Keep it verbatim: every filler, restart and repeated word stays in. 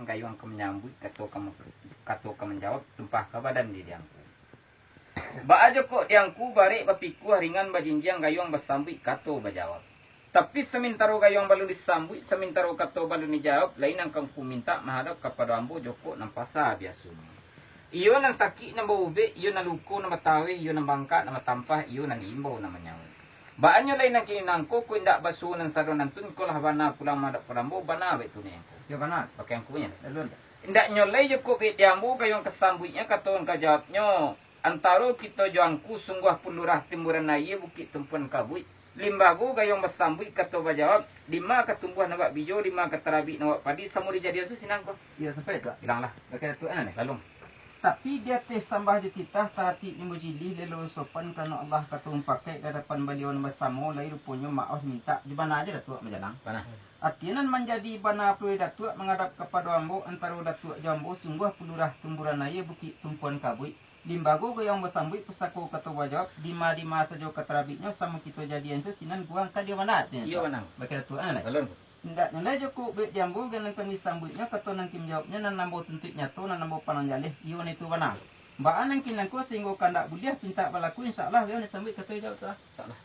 Gayuang ka manyambuik, kato ka ma-, kato ka manjawab, tumpah ka badan di diangku. Baa jo kok diangku barek bapikua, ringan bajinjiang, gayuang basambuik, kato bajawab. Tapi samintaro gayuang balun disambuik, samintaro kato balun dijawab, lai nan ka ngku mintak mahadap kapado ambo jo kok nan pasa biasonyo. Iyo nan sakik nan baubek, iyo nan luko nan bataweh, iyo nan bangkak nan batampah, iyo nan diimbau nan manyauik. Baanyo lai nan kini nangko, ko indak basuo nan sado nantun, ko lah bana pulang madok ka ambo, bana baitu nan angko. Iyo bana. Pakai angkonyo. Lalu? Indaknyo lai jo kok bek di ambo, gayuang ka sambuiknyo, kato ka jawabnyo. Antaro kito jo angku, sungguah pun lurah timburan aia, bukik tumpuan kabuik. Limbago gayuang basambuik, kato bajawab, dima ka tumbuah nabak bijo, dima ka tarabik nabak padi, samo dijadian susinan ko. Iyo, sampai tu. Bilanglah. Bakeh Datuak, eh, ni. Lalu. Tapi di ateh sambah jo titah, taratik nan bajilih, lelo sopan karano Allah, kato mupakaik di adapan baliau nan basamo, lai ruponyo maoh mintak, di bana aja Datuak majalang. Bana. Ati nan manjadi bana pulo Datuak mangadap kapado ambo, antaro Datuak jo ambo, sungguah pun lurah timburan aia, bukik tumpuan kabuik. Limbago gayuang basambuik, pusako kato bajawab, dima-dima sajo ka tarabiknyo, samo kito jadian susinan, guang ka dia bana, artinyo. Iyo, bana. Bakeh Datuak, eh, lai. Lalu. Indaknyo lai jo kok bek di ambo, gayuang nan kini sambuiknyo, kato nan kini manjawabnyo, nan ambo tuntuik nyato, nan ambo pandang jaleh, iyo nan itu bana. Baa nan kini nangko sahinggo kandak buliah, pintak balaku, insya Allah, gayuang disambuik, kato dijawab tu lah. Insya Allah.